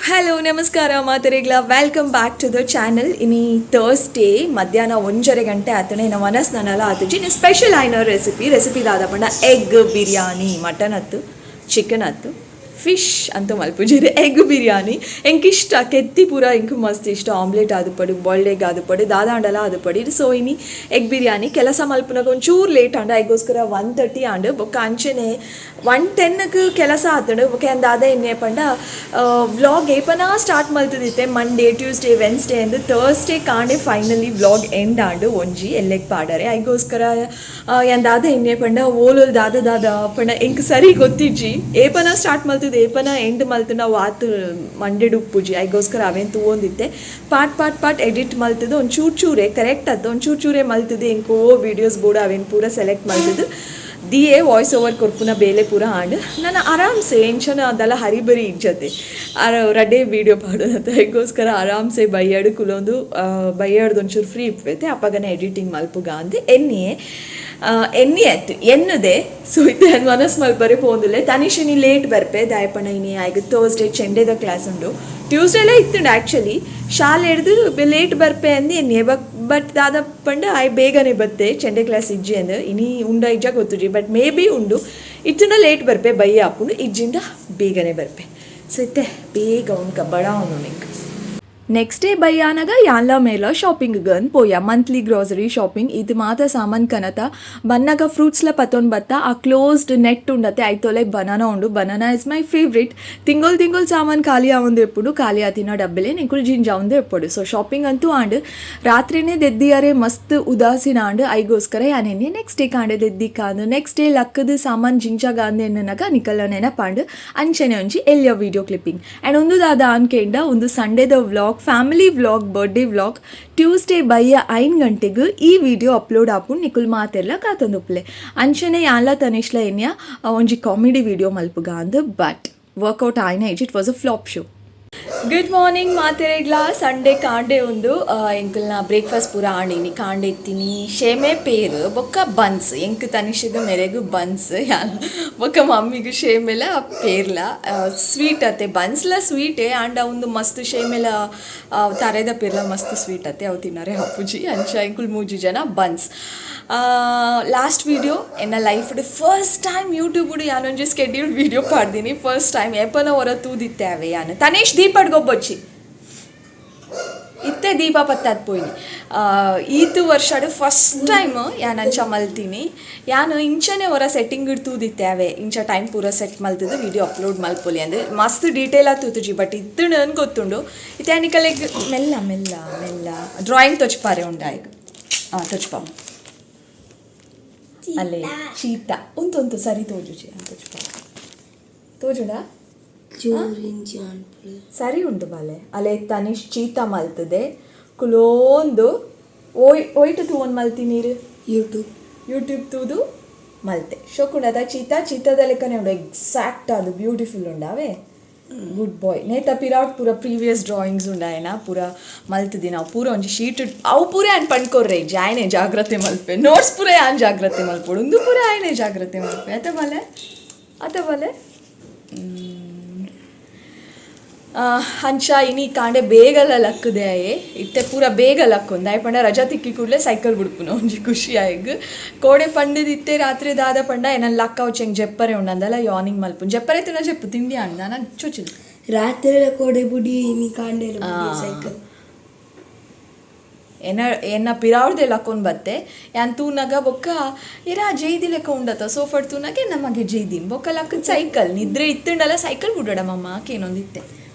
Hello, ನಮಸ್ಕಾರ ಮಾತೆರೆಗ್ಲ. Welcome back to the channel. ಇನಿ Thursday, ಮಧ್ಯಾಹ್ನ 1:30 ಗಂಟೆ ಆತಣೆ. ಇನ್ನು ಮನಸ್ ನನ್ನಲ್ಲ ಆತುಜಿ. ಇನ್ನು ಸ್ಪೆಷಲ್ ಆಯ್ನ ರೆಸಿಪಿ. ರೆಸಿಪಿ ದಾದ ಪಂಡ ಎಗ್ ಬಿರಿಯಾನಿ. ಮಟನ್ ಅತ್ತು, ಚಿಕನ್ ಅತ್ತು, ಫಿಶ್ ಅಂತ ಮಲ್ಪುಜೆರ್. ಎಗ್ ಬಿರಿಯಾನಿ ಎಂಕ್ ಇಷ್ಟ. ಕೆತ್ತಿ ಪೂರ ಎಂಕ್ ಮಸ್ತ್ ಇಷ್ಟ. ಆಮ್ಲೆಟ್ ಆದುಪ್ಪಡು, ಬಾಯ್ಲ್ಡ್ ಎಗ್ ಆದುಪ್ಪಡು, ದಾದಾಂಡಲ ಆದುಪ್ಪಡು. ಸೊ ಇನಿ ಎಗ್ ಬಿರಿಯಾನಿ. ಕೆಲಸ ಮಲ್ಪುನಗ ಒಂಚೂರು ಲೇಟ್ ಆಂಡ. ಐಗೋಸ್ಕರ 1:30 ಆಂಡ್. ಬೊಕ್ಕ ಅಂಚೆನೆ 1:10ಕ್ಕೆ ಕೆಲಸ ಆತಂಡು. ಬೊಕ್ಕ ದಾದ ಎನ್ನೆ ಪಂಡ, ವ್ಲಾಗ್ ಏಪನಾ ಸ್ಟಾರ್ಟ್ ಮಲ್ತದಿತ್ತೆ, ಮಂಡೇ, ಟ್ಯೂಸ್ಡೇ, ವೆನ್ಸ್ಡೇ ಅಂದ್. ಥರ್ಸ್ಡೇ ಕಾಂಡೆ ಫೈನಲಿ ವ್ಲಾಗ್ ಎಂಡ್ ಆಂಡ್. ಒಂಜಿ ಎಲ್ಲೆಗ್ ಪಾಡರೆ. ಐಗೋಸ್ಕರ ಯಾನ್ ದಾದ ಎನ್ನೆ ಪಂಡ, ಓಲೋಲ್ ದಾದ ದಾದ ಪಂಡ ಎಂಕ್ ಸರಿ ಗೊತ್ತಿಜ್ಜಿ. ಏಪನ ಸ್ಟಾರ್ಟ್ ಮಲ್ತದ, ಏಪನ ಎಂಡ್ ಮಲ್ತನ ವಾತ್ ಮಂಡೆಡ್ ಉಪ್ಪುಜಿ. ಐಗೋಸ್ಕರ ಅವೇನ್ ತೂವೊಂದಿತ್ತೆ. ಪಾಟ್ ಪಾಟ್ ಪಾಟ್ ಎಡಿಟ್ ಮಲ್ತದ, ಒಂದು ಚೂರು ಚೂರೆ ಕರೆಕ್ಟ್ ಅತ್ತ, ಒಂದು ಚೂರು ಚೂರೆ ಮಲ್ತದೆ. ಎಂಕ್ ಓ ವೀಡಿಯೋಸ್ ಬೋಡ ಅವೇನ್ ಪೂರ ಸೆಲೆಕ್ಟ್ ಮಲ್ತದು ದಿಯೇ. ವಾಯ್ಸ್ ಓವರ್ ಕೊರ್ಪುನ ಬೇಲೆ ಪೂರ ಆಂಡ್. ನಾನು ಆರಾಮ್ಸೆ ಎಂಚನ ಅದೆಲ್ಲ ಹರಿಬರಿ ಇಜ್ಜತೆ, ರಡ್ಡೆ ವೀಡಿಯೋ ಪಾಡೋದಂತ. ಐಗೋಸ್ಕರ ಆರಾಮ್ಸೆ ಬೈಯಾಡು ಕುಲೊಂದು, ಬೈಯಾಡ್ದು ಒಂಚೂರು ಫ್ರೀ ಇಪ್ಪೈತೆ, ಅಪ್ಪಗನೆ ಎಡಿಟಿಂಗ್ ಮಲ್ಪುಗ ಅಂದ್ ಎನ್ನಿಯೇ ಎನ್ನಿ ಆಯ್ತು ಎನ್ನುದೆ. ಸೊ ಇತ್ತೆ ಮನಸ್ ಮಲ್ಪರೆ ಪೋಂದುಲ್ಲೆ. ತನಿಷಿನಿ ಲೇಟ್ ಬರ್ಪೆ. ದಾಯಪಣ ಇನಿ ಆಯ್ಗ ಥರ್ಸ್ಡೇ ಚೆಂಡೆದ ಕ್ಲಾಸ್ ಉಂಡು. ಟ್ಯೂಸ್ಡೇಲ ಇತ್ತುಂಡು ಆ್ಯಕ್ಚುಲಿ. ಶಾಲೆ ಹಿಡ್ದು ಲೇಟ್ ಬರ್ಪೆ ಅಂದು ಎನ್ನಿಯೆ. ಬಟ್ ದಾದ ಪಂಡ ಆಯ್ ಬೇಗನೆ ಬತ್ತೆ, ಚೆಂಡೆ ಕ್ಲಾಸ್ ಇಜ್ಜಿ ಅಂದ್. ಇನಿ ಉಂಡ ಇಜ್ಜ ಗೊತ್ತುಜಿ, ಬಟ್ ಮೇ ಬಿ ಉಂಡು. ಇತ್ತುಂಡ ಲೇಟ್ ಬರ್ಪೆ, ಬಯ್ಯ ಆಪುಂಡು. ಇಜ್ಜಿಂಡ ಬೇಗನೆ ಬರ್ಪೆ. ಸೊ ಇತ್ತೆ ಬೇಗ ಉಂಡ್ಕ ಬಡ ಅವನು. ನೆಕ್ಸ್ಟ್ ಡೇ ಬಯ್ಯಾನಗ ಯಾನ್ಲ ಮೇಲ ಶಾಪಿಂಗ್ ಗನ್ ಪೋಯ. ಮಂತ್ಲಿ ಗ್ರೋಸರಿ ಶಾಪಿಂಗ್ ಇದು ಮಾತ ಸಾಮಾನ್ ಕನತ. ಬನ್ನಾಗ ಫ್ರೂಟ್ಸ್ಲ ಪತ್ತೊಂದು ಬತ್ತ. ಆ ಕ್ಲೋಸ್ಡ್ ನೆಟ್ ಉಂಡತೆ, ಐತೊಲೆ ಬನಾನಾ ಉಂಡು. Banana is my favourite. ತಿಂಗೊಲ್ ತಿಂಗೊಲ್ ಸಾಮಾನ್ ಖಾಲಿ ಆವೊಂದು ಎಪ್ಪುಡು. ಖಾಲಿ ಆತಿನ ಡಬ್ಬೆಲೆ ನಿಕುಲ್ ಜಿಂಜಾವೊಂದು ಎಪ್ಪೊಡು. ಸೊ ಶಾಪಿಂಗ್ ಅಂತೂ ಆಂಡ್. ರಾತ್ರಿನೇ ದೆದ್ದಿಯಾರೆ ಮಸ್ತ್ ಉದಾಸೀನ ಆಂಡ್. ಐಗೋಸ್ಕರ ಯಾನೆನ್ನೆ ನೆಕ್ಸ್ಟ್ ಡೇ ಕಾಂಡೆ ದೆದ್ದಿಕ್ಕಾಂದು. ನೆಕ್ಸ್ಟ್ ಡೇ ಲಕ್ಕದ ಸಾಮಾನ್ ಜಿಂಜಾಗ ಎನ್ನನಾಗ ನಿಕಲ್ಲ ನೆನಪಾಂಡ್. ಅಂಚನೆ ಒಂಜಿ ಎಲ್ಯ ವೀಡಿಯೋ ಕ್ಲಿಪ್ಪಿಂಗ್. ಆ್ಯಂಡ್ ಒಂದು ದಾದ ಅನ್ಕೆಂಡ, ಒಂದು ಸಂಡೇದ vlog, family vlog, birthday vlog, Tuesday ಬಯ್ಯ 5 ಗಂಟೆಗೆ ಈ ವಿಡಿಯೋ ಅಪ್ಲೋಡ್ ಆಪುಂಡು. ನಿಕುಲ್ ಮಾತೆರ್ಲ ಕಾತೊಂದುಪ್ಪುಲೆ. ಅಂಚನೆ ಯಾನ್ಲ ತನಿಷ್ಲ ಎನ್ಯ ಒಂಜಿ ಕಾಮಿಡಿ ವಿಡಿಯೋ ಮಲ್ಪುಗ ಅಂದ್. ಬಟ್ ವರ್ಕೌಟ್ ಆಯ್ನ it was a flop show. Good morning ಮಾತೆರೆಗ್ಲಾ. Sunday ಕಾಂಡೆ ಒಂದು. ಎಂಕಲ್ನ ಬ್ರೇಕ್ಫಾಸ್ಟ್ ಪೂರ ಆಂಡಿನಿ. ಕಾಂಡೆ ಇತ್ತೀನಿ ಶೇಮೆ ಪೇರು ಬೊಕ್ಕ ಬನ್ಸ್. ಎಂಕ್ ತನಿಷಗ ಮೆರೆಗು ಬನ್ಸ್, ಬೊಕ್ಕ ಮಮ್ಮಿಗೆ ಶೇಮೆಲ ಪೇರ್ಲ. ಸ್ವೀಟ್ ಅತ್ತೆ ಬನ್ಸ್ಲ, ಸ್ವೀಟೇ ಆಂಡ ಒಂದು ಮಸ್ತ್ ಶೇಮೆಲ ತರೆದ ಪೇರ್ಲ ಮಸ್ತ್ ಸ್ವೀಟ್ ಅತ್ತೆ, ಅವು ತಿನ್ನರೆ ಅಪ್ಪುಜಿ. ಅಂಚ ಎಂಕುಲ್ ಮೂಜಿ ಜನ ಬನ್ಸ್. ಲಾಸ್ಟ್ ವೀಡಿಯೋ, ಎನ್ನ ಲೈಫ್ ಫಸ್ಟ್ ಟೈಮ್ ಯೂಟ್ಯೂಬ್ ಯಾನೊಂಜಿ ಸ್ಕೆಡ್ಯೂಲ್ ವೀಡಿಯೋ ಪಾಡ್ದೀನಿ. First time. ಏಪನ ಹೊರ ತೂದಿತ್ತೆ ಅವೆ ಯಾನು. ತನೇಶ್, ದೀಪಡ್ಗೊಬ್ಬೊಚ್ಚಿ. ಇತ್ತೆ ದೀಪ ಪತ್ತಾತ್ ಪೋಯಿನಿ. ಈತು ವರ್ಷಡ್ ಫಸ್ಟ್ ಟೈಮ್ ಯಾನ್ ಅಂಚ ಮಲ್ತೀನಿ. ಯಾನ್ ಇಂಚನೆ ಹೊರ ಸೆಟ್ಟಿಂಗ್ ತೂದಿತ್ತೆ ಅವೆ. ಇಂಚ ಟೈಮ್ ಪೂರ ಸೆಟ್ ಮಲ್ತದು ವಿಡಿಯೋ ಅಪ್ಲೋಡ್ ಮಲ್ಪೊಲಿ ಅಂದ್. ಮಸ್ತ್ ಡೀಟೇಲ್ ಆತ್ ತೂತುಜಿ, ಬಟ್ ಇತ್ತುಂಡು ಅನ್ ಗೊತ್ತುಂಡು. ಇತ್ತೆ ಅನಿಕಲೆಗ್ ಮೆಲ್ಲ ಮೆಲ್ಲ ಮೆಲ್ಲ ಡ್ರಾಯಿಂಗ್ ತೊಚ್ಪಾರೆ ಉಂಡಾಯ್ಗ್. ಹಾಂ, ತೊಚ್ಪ. ಅಲ್ಲೇ ಚೀತಾ ಉಂತು ಸರಿ ತೋಜುಜಿ ತೋಜ್ಪ. ತೋಜುಂಡಾ? ಸರಿ ಉಂಟು ಬಾಲೆ. ಅಲೆ ತನಿಷ್ ಚೀತಾ ಮಲ್ತದೆ ಕುಲೋಂದು. ಓಯ್, ಒಯ್ಟು ತೂವೊಂದು ಮಲ್ತಿ ನೀರು? ಯೂಟ್ಯೂಬ್. ಯೂಟ್ಯೂಬ್ ತೂದು ಮಲ್ತೆ. ಶೋಕುಂಡದ ಚೀತಾ? ಚೀತಾದ ಲೆಕ್ಕನೆ ಉಂಡು ಎಕ್ಸಾಕ್ಟ್. ಅದು ಬ್ಯೂಟಿಫುಲ್ ಉಂಡಾವೆ. Good boy. ನೇತ ಪಿರಾಟ್ ಪೂರ ಪ್ರೀವಿಯಸ್ ಡ್ರಾಯಿಂಗ್ಸ್ ಉಂಡಾಯನ ಪೂರ ಮಲ್ತದಿ. ನಾವು ಪೂರ ಒಂಜಿ ಶೀಟ್ ಅವು ಪೂರ ಆನ್ ಪಣ್ಕೊರ್ರೆ ಜಾಯ್ನೆ ಜಾಗ್ರತೆ ಮಲ್ಪೆ. ನೋಟ್ಸ್ ಪೂರ ಆನ್ ಜಾಗ್ರತೆ ಮಲ್ಪೊಡು. ಉಂದು ಪೂರ ಆಯ್ನೆ ಜಾಗ್ರತೆ ಮಲ್ಪೆ. ಅತ ಬಲೆ, ಅತ ಬಲೆ. ಅಂಚ ಇನಿ ಕಾಂಡೆ ಬೇಗಲ ಲಕ್ಕುದೆ ಆಯೆ. ಇತ್ತೆ ಪೂರ ಬೇಗ ಲಕ್ಕೊಂದು ಆಯ್ ಪಂಡ ರಜಾ ತಿಕ್ಕಿ ಕೂಡಲೇ ಸೈಕಲ್ ಬುಡ್ಪುನ ಒಂಜಿ ಖುಷಿ ಆಯ್ಗ್. ಕೋಡೆ ಪಂಡದಿತ್ತೆ ರಾತ್ರಿ ದಾದ ಪಂಡ, ಏನನ್ ಲಕ್ಕ ಚೆಂಗ್ ಜೆಪ್ಪರೆ ಉಂಡು ಅಂದಲ್ಲ. ಯಾನಿಂಗ್ ಮಲ್ಪು ಜೆಪ್ಪರೆ ತಿನ್ನ ಜೆಪ್ಪು ತಿಂಡಿ ಅಂದ ನಾನು ಚೊಚಿಲ್. ರಾತ್ರಿ ಕೋಡೆ ಬುಡಿ, ಇನಿ ಕಾಂಡೆ ಸೈಕಲ್. ಎನ್ನ ಎನ್ನ ಪಿರಾವ್ದೆ ಲಕ್ಕೊಂದು ಬತ್ತೆ. ಯಾನ್ ತೂನಗ ಬೊಕ್ಕ ಇರಾ ಜೈದಿ ಲೆಕ್ಕ ಉಂಡತ. ಸೋಫಾಡ್ ತೂನಗೆ ನಮಗೆ ಜೈದಿನ್. ಬೊಕ್ಕ ಲಕ್ಕದ ಸೈಕಲ್ ನಿದ್ರೆ ಇತ್ತುಂಡಲ್ಲ. ಸೈಕಲ್ ಬುಡಡ ಮಮ್ಮ ಕೇನೊಂದಿತ್ತೆ.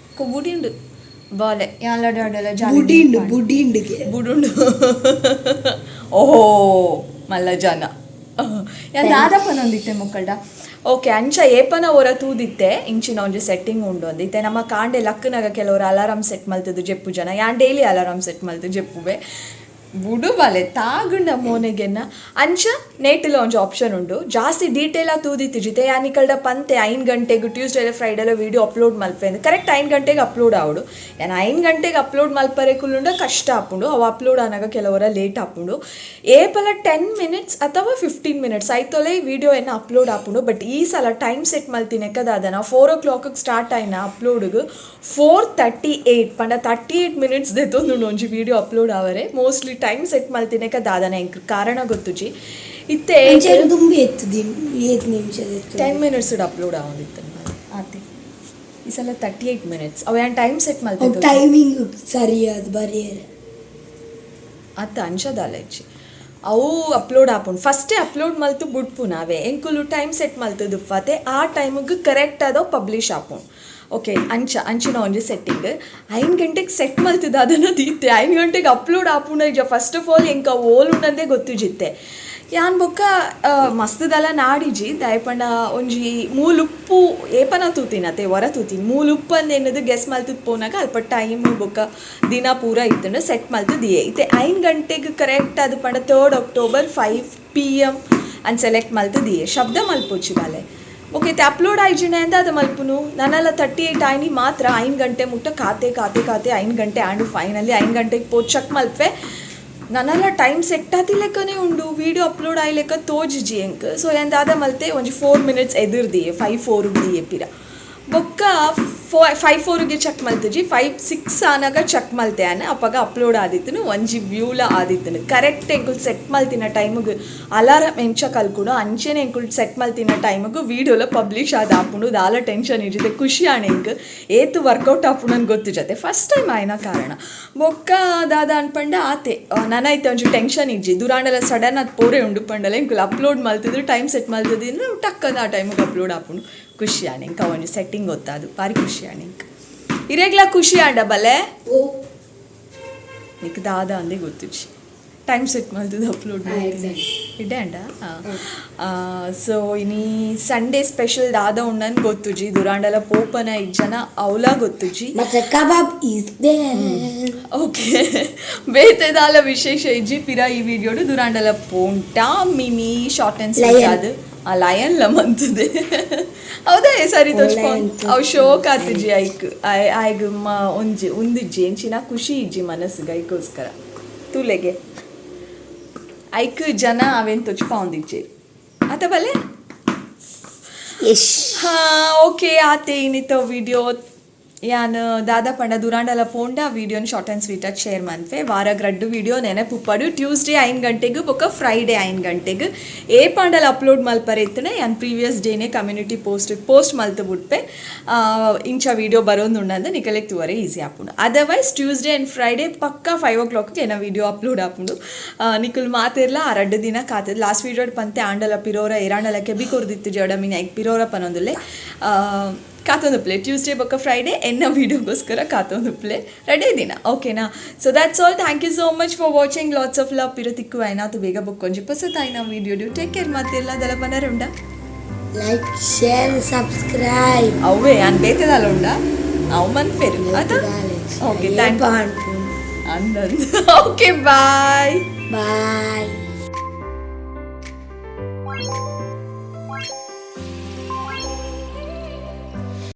ಬುಡಿಂಡು ಬಾಲೆ ಯಾನ್ಲ ಡಾಡಲ. ಬುಡಿಂಡು ಬುಡಿಂಡಿಗೆ. ಬುಡುಂಡು. ಓಹೋ, ಮಲ್ಲ ಜನ. ಯಾನ್ ದಾದಪ್ಪನೊಂದಿತ್ತೆ ಮೊಕ್ಕಲ್ಡ. ಓಕೆ, ಅಂಚ ಏಪನ ಹೊರ ತೂದಿತ್ತೆ ಇಂಚಿನ ಒಂಜಿ ಸೆಟ್ಟಿಂಗ್ ಉಂಡು ಅಂದ್. ಇತ್ತೆ ನಮ್ಮ ಕಾಂಡೆ ಲಕ್ಕನಾಗ ಕೆಲವರು ಅಲಾರಾಮ್ ಸೆಟ್ ಮಲ್ತದ್ದು ಜೆಪ್ಪು ಜನ. ಯಾನ್ ಡೈಲಿ ಅಲಾರಾಮ್ ಸೆಟ್ ಮಲ್ತು ಜೆಪ್ಪುವೆ. ಬುಡು ಬಲೆ ತಾಗುಂಡ ಮೋನೆಗೆನ್ನ. ಅಂಚ ನೇಟಿಲ ಒಂಜಿ ಆಪ್ಷನ್ ಉಂಡು. ಜಾಸ್ತಿ ಡೀಟೇಲ್ ಆ ತೂದಿತ್ತಿಜಿ ಯಾನಿಕಲ್ಡ ಪಂತೆ 5 ಗಂಟೆಗೆ ಟ್ಯೂಸ್ಡೇ ಫ್ರೈಡೇಲ ವೀಡಿಯೋ ಅಪ್ಲೋಡ್ ಮಲ್ಪೆ. ಕರೆಕ್ಟ್ 5 ಗಂಟೆಗೆ ಅಪ್ಲೋಡ್ ಆವಡು. ಯಾನ್ 5 ಗಂಟೆಗೆ ಅಪ್ಲೋಡ್ ಮಲ್ಪರೆ ಕುಲ್ಲುಂಡ ಕಷ್ಟ ಆಪುಂಡು. ಅವು ಅಪ್ಲೋಡ್ ಆನಾಗ ಕೆಲವರ ಲೇಟ್ ಆಪುಂಡು. ಏಪಲ 10 ಮಿನಿಟ್ಸ್ ಅಥವಾ 15 ಮಿನಿಟ್ಸ್ ಐತೊಲೆ ವೀಡಿಯೋ ಎನ್ನ ಅಪ್ಲೋಡ್ ಆಪುಂಡು. ಬಟ್ ಈ ಸಲ ಟೈಮ್ ಸೆಟ್ ಮಲ್ತಿನೆಕ್ಕ ದಾದನ 4 ಓ ಕ್ಲಾಕ್ಗೆ ಸ್ಟಾರ್ಟ್ ಆಯ್ನ ಅಪ್ಲೋಡ್ಗೆ 4:38 ಪಂಡ 38 ಮಿನಿಟ್ಸ್ ದೆತ್ತೊಂದುಂಡು ಒಂಜಿ ವೀಡಿಯೋ ಅಪ್ಲೋಡ್ ಆವರೆ. ಮೋಸ್ಟ್ಲಿ ಟೈಮ್ ಸೆಟ್ ಮಲ್ತಿನೆಕ್ಕ ದಾದನ ಎಂಕ್ ಕಾರಣ ಗೊತ್ತುಜಿ ಇತ್ತೆ. ಅಂಚೆ ದುಂಬಿ ಎತ್ತುದಿ ಏತ್ ನಿಮಿಷ ಎತ್ತು? 10 ಮಿನಿಟ್ಸ್ ಅಪ್ಲೋಡ್ ಆವೊಂದಿತ್ತು ಆತೆ. ಈ ಸಲ 38 ಮಿನಿಟ್ಸ್. ಅವು ಯಾನ್ ಟೈಮ್ ಸೆಟ್ ಅವು ಮಲ್ತಿದ್ದು. ಟೈಮಿಂಗ್ ಸರಿಯಾದ ಬರಿಯರೆ. ಅತ್ತ ಅಂಚದಾಲ ಇಜ್ಜಿ, ಅವು ಅಪ್ಲೋಡ್ ಆಪುಂಡು. ಫಸ್ಟೇ ಅಪ್ಲೋಡ್ ಮಲ್ತು ಬುಡ್ಪುನ ಅವೇ. ಎಂಕುಲು ಟೈಮ್ ಸೆಟ್ ಮಲ್ತದು ಫತೆ ಆ ಟೈಮಿಗೆ ಕರೆಕ್ಟ್ ಆದವು ಪಬ್ಲಿಷ್ ಆಪುಂಡು. ಓಕೆ, ಅಂಚ ಅಂಚಿನ ಒಂಜಿ ಸೆಟ್ಟಿಂಗ್. 5 ಗಂಟೆಗೆ ಸೆಟ್ ಮಲ್ತದ ಅದನ್ನು ದೀತೆ 5 ಗಂಟೆಗೆ ಅಪ್ಲೋಡ್ ಆಪುಂಡ ಇಜ್ಜ. ಫಸ್ಟ್ ಆಫ್ ಆಲ್ ಎಂಕ ಓಲುಂಡಂದೇ ಗೊತ್ತುಜಿತ್ತೆ ಯಾನ್. ಬೊಕ್ಕ ಮಸ್ತದಲ್ಲ ನಾಡಿಜಿ ದಾಯಪಂಡ ಒಂಜಿ ಮೂಲುಪ್ಪು ಏಪನ ತೂತಿನತೆ ಹೊರ ತೂತಿನಿ. ಮೂಲುಪ್ಪು ಅಂದ್ ಎನ್ನದು ಗೆಸ್ ಮಲ್ತದ್ ಪೋನಾಗ ಅಲ್ಪ ಟೈಮ್ ಬೊಕ್ಕ ದಿನ ಪೂರ ಇತ್ತಂಡ ಸೆಟ್ ಮಲ್ತದಿಯೆ. ಇತ್ತೆ 5 ಗಂಟೆಗೆ ಕರೆಕ್ಟ್ ಅದು ಪಂಡ 3 ಅಕ್ಟೋಬರ್ 5 PM ಅನ್ ಸೆಲೆಕ್ಟ್ ಮಲ್ತದಿಯೆ. ಶಬ್ದ ಮಲ್ಪೊಚ್ಚಿ ಬಾಲೆ. ಓಕೆ, ಇತ್ತೆ ಅಪ್ಲೋಡ್ ಆಯ್ಜಿನ ಅಂದ ಅದು ಮಲ್ಪುನು. ನಾನೆಲ್ಲ 38 ಆಯ್ನಿ ಮಾತ್ರ 5 ಗಂಟೆ ಮುಟ್ಟ ಕಾತೆ ಕಾತೆ ಕಾತೆ 5 ಗಂಟೆ ಆಂಡು. ಫೈನಲಿ 5 ಗಂಟೆಗೆ ಪೋ ಚೆಕ್ ಮಲ್ಪೆ. ನನ್ನೆಲ್ಲ ಟೈಮ್ ಸೆಟ್ ಆತಿ ಲೆಕ್ಕನೇ ಉಂಡು, ವೀಡಿಯೋ ಅಪ್ಲೋಡ್ ಆಯಿ ಲೆಕ್ಕ ತೋಜಿಜಿ ಎಂಕ್. ಸೊ ಏನ್ ದಾದ ಮಲ್ತೆ, ಒಂಜಿ 4 ಮಿನಿಟ್ಸ್ ಎದುರ್ದಿಯೆ, 5:04 ದಿಯೆ ಪಿರ. ಬೊಕ್ಕ 5:04ಗೆ ಚೆಕ್ ಮಲ್ತುಜಿ, 5:06 ಆನಾಗ ಚೆಕ್ ಮಲ್ತೆ ಆನೆ. ಅಪಗ ಅಪ್ಲೋಡ್ ಆದಿತ್ತನು, ಒಂಜಿ ವ್ಯೂಲ ಆದಿತ್ತನು. ಕರೆಕ್ಟ್ ಎಂಕುಲು ಸೆಟ್ ಮಲ್ತಿನ ಟೈಮಿಗೆ ಅಲಾರಮ್ ಎಂಚ ಕಲ್ಕುಡು ಅಂಚೆನೆ ಎಂಕುಲು ಸೆಟ್ ಮಲ್ತಿನ ಟೈಮಿಗೆ ವೀಡಿಯೋಲ ಪಬ್ಲಿಷ್ ಆದ ಆಪುಂಡು. ದಾಲ ಟೆನ್ಷನ್ ಇಜ್ಜಿದೆ. ಖುಷಿ ಆಣೆ ಎಂಕ್. ಏತ್ ವರ್ಕೌಟ್ ಆಪುಂಡು ಅಂತ ಗೊತ್ತು ಜೊತೆ ಫಸ್ಟ್ ಟೈಮ್ ಆಯ್ನ ಕಾರಣ. ಬೊಕ್ಕ ದಾದ ಅನ್ಪಂಡ ಆತೆ ನನ ಐತೆ ಒಂಜಿ ಟೆನ್ಷನ್ ಇಜ್ಜಿ. ದುರಾಂಡಲ ಸಡನ್ ಅದು ಪೋರೆ ಉಂಡು ಪಂಡಲ ಎಂಕುಲು ಅಪ್ಲೋಡ್ ಮಲ್ತಿದ್ರು, ಟೈಮ್ ಸೆಟ್ ಮಲ್ತಿದ್ರೆ ಟಕ್ಕಂದ ಆ ಟೈಮಿಗೆ ಅಪ್ಲೋಡ್ ಆಪುಂಡು. ಖುಷಿ ಆಣೆ ಎಂಕ್. ಒಂಜಿ ಸೆಟ್ಟಿಂಗ್ ಗೊತ್ತಾದು ಬಾರಿ ಖುಷಿ ಆಣೆ ಎಂಕ್. ಇರೆಗ್ಲ ಖುಷಿ ಆಂಡ ಬಲೆ? ಓ. ನಿಕ್ ದಾದ ಅಂದೇ ಗೊತ್ತುಜಿ. ಟೈಮ್ ಸೆಟ್ ಮಲ್ತದ ಅಪ್ಲೋಡ್ ಇಡ್ಡೆ ಅಂಡ. ಸೊ ಇನಿ ಸಂಡೇ ಸ್ಪೆಷಲ್ ದಾದ ಉಂಡನ್ ಗೊತ್ತುಜಿ. ದುರಾಂಡಲ ಪೋಪನ ಇಜ್ಜನ ಅವಲ ಗೊತ್ತುಜಿ. ಮತ್ತೆ ಕಬಾಬ್ is there. Okay, ಬೇತೆದಾಲ ವಿಶೇಷ ಇಜ್ಜಿ. ಪಿರ ಈ ವಿಡಿಯೋಡು ದುರಾಂಡಲ ಪೋಂಟಾ ಮಿನಿ ಶಾರ್ಟ್ ಅಂಡ್ ಸ್ವೀಟ್. Lion. ಅದು ಆ ಲಯನ್ ಲ ಮಂತದೆ ಹೌದಾ? ಏ ಸರಿ. ಓ, ತೋಚ್ಕೊಂಡ್ lion. ಅವು ಶೋಕ್ ಆತುಜಿ ಐಕ್. ಆಯ್ಗ್ ಮ ಒಂಜಿ ಉಂದಿಜ್ಜಿ ಎಂಚಿನ ಖುಷಿ ಇಜ್ಜಿ ಮನಸ್ಸಿಗೆ ಐಕೋಸ್ಕರ ತೂಲೆಗೆ. ಐಕ್ ಜನ ಅವೇನ್ ತೊಚ್ಪ ಒಂದಿಜ್ಜಿ ಆತ ಬಲೆ. ಎಶ್. ಹಾ, ಓಕೆ, ಆತೆ ಇನ್ನಿತ ವಿಡಿಯೋ. ಯಾನ್ ದಾದ ಪಂಡ ದುರಾಂಡಲ ಪೋಂಡ ವಿಡಿಯೋನ ಶಾರ್ಟ್ ಆ್ಯಂಡ್ ಸ್ವೀಟಾಗಿ ಶೇರ್ ಮನ್ಪೆ. ವಾರಗ್ ರಡ್ಡು ವಿಡಿಯೋ ನೆನಪುಪ್ಪಡು. ಟ್ಯೂಸ್ಡೇ 5 ಗಂಟೆಗೆ ಬೊಕ್ಕ ಫ್ರೈಡೇ 5 ಗಂಟೆಗೆ. ಏ ಪಾಂಡಲ್ ಅಪ್ಲೋಡ್ ಮಲ್ಪರೆ ಇತ್ತನೆ ಯಾನ್ ಪ್ರೀವಿಯಸ್ ಡೇನೆ ಕಮ್ಯುನಿಟಿ ಪೋಸ್ಟ್ ಪೋಸ್ಟ್ ಮಲ್ತು ಬಿಟ್ಪೆ. ಇಂಚ ವಿಡಿಯೋ ಬರೋದುಂಡಂದು ನಿಕಲೆಗ್ ತೂವರೆ ಈಸಿ ಆಪುಂಡು. ಅದರ್ವೈಸ್ ಟ್ಯೂಸ್ಡೇ ಆ್ಯಂಡ್ ಫ್ರೈಡೇ ಪಕ್ಕ 5 ಓ ಕ್ಲಾಕ್ಗೆ ಏನ ವಿಡಿಯೋ ಅಪ್ಲೋಡ್ ಆಪುಂಡು. ನಿಕುಲ್ ಮಾತಿರ್ಲ ಆ ರಡ್ಡು ದಿನ ಕಾತದ. ಲಾಸ್ಟ್ ವಿಡಿಯೋ ಪಂತೆ ಆಂಡಲ ಪಿರೋರ ಏರಾಂಡಲ ಕೆಬಿ ಕೊರ್ದಿತ್ತು ಜಡ ಮೀನ್ ಐಕ್ ಪಿರೋರ ಪನೊಂದುಲ್ಲೆ. ಕಾತೊಂದು ಪ್ಲೇ ಟ್ಯೂಸ್ಡೇ ಬೊಕ್ಕ ಫ್ರೈಡೇ ಎನ್ನ ವೀಡಿಯೋಗೋಸ್ಕರ ಕಾತೊಂದು ಪ್ಲೇ ರೆಡಿ ದಿನ. ಓಕೆನಾ? So that's all. Thank you so much for watching. Lots of love. ಪಿರ ತಿಕ್ಕು ಆಯ್ನಾತು ಬೇಗ ಬೊಕ್ಕೊಂಜಿ ಪೊಸತಾಯ್ನ ವೀಡಿಯೋ. Take care. ಮತ್ತೆಲ್ಲ ದಲ ಪನರುಂಡ? Like, share, subscribe. ಅವೇ ಅನ್ ಬೇತೆದಲ್ಲ ಉಂಡ ಅವು ಮನ್ಪೇರು ಆತ. Okay, thank ಅಂದಂದು. Okay, bye. ಬಾಯ್.